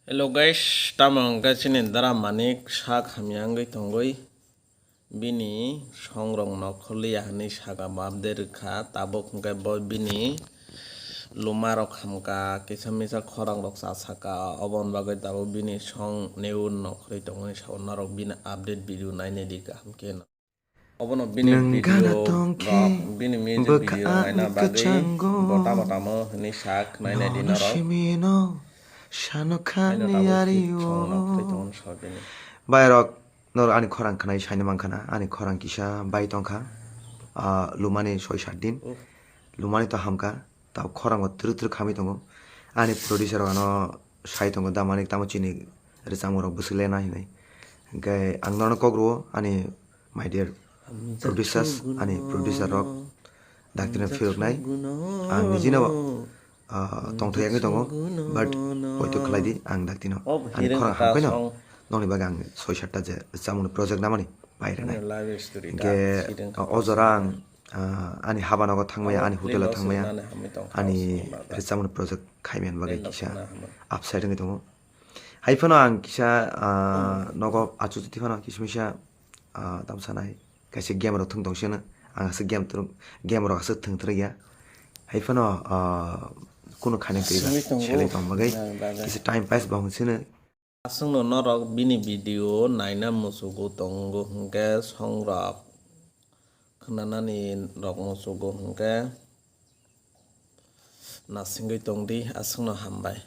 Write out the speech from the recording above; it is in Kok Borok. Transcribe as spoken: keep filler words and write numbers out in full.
Hello guys, tamo hwnkhe chini Dara Manik sak hamya wngwi tongwi bini songrok nokhorliya hwnwi saka bo update rwkha. Tabuk hwnkhe bo bini lumarok hamkha, kisa misa khorangrok cha saka, oboni bagwi tabuk bini song neu nokhorwi tongmani sao norok bini update video nainai di kaham khe. Obono bini video rok, bini music video naina bagwi bo tamo tamo hwnwi sak nainai di norok. Haino tabuk hit song no khlai tongo sor bini. Bai rok, norok ani khorang khnai saino mankha na, ani khorang kisa bai tongkha, ah, lumani soi sat din. Lumani to hamkha, tabuk khorango twrwk twrwk hamwi tongo. Ani producer rok ano sai tongo, da Manik tamo chini rwchapmung rok bwswk lena hinwi. Hwnkhe ang nono kok rwo, ani my dear producers, ani producer rok daktino phiroknai. Ang nijino, ah, tongthok yagwi tongo, but poito khlai di, ang daktino ani khorang hamkhaino nokni bagwi ang soi satta je rwchapmungni project namani pai rwnai. Hwnkhe, ah, o jora ang, ah, ani haba nogo thangmaya, ani hotel o thangmaya, ani rwchapmungni project khaimani bagwi kisa upset wngwi tongo. Hai phano ang kisa, ah, nogo achuk twi phano kisa misa, ah, tamo sanai kaisa game rok thwng tong sino, ang aswk game thwng, game rok aswk thwng thwng ya. Hai phano, ah, kunu khaina kwrwi ba selai tong bagwi kisa time pass bo hwn sino. Aswkno norok bini video naina muchugo tongo hwnkhe songrok khwnanani rok muchugo hwnkhe nasingwi tongdi, aswkno hambai.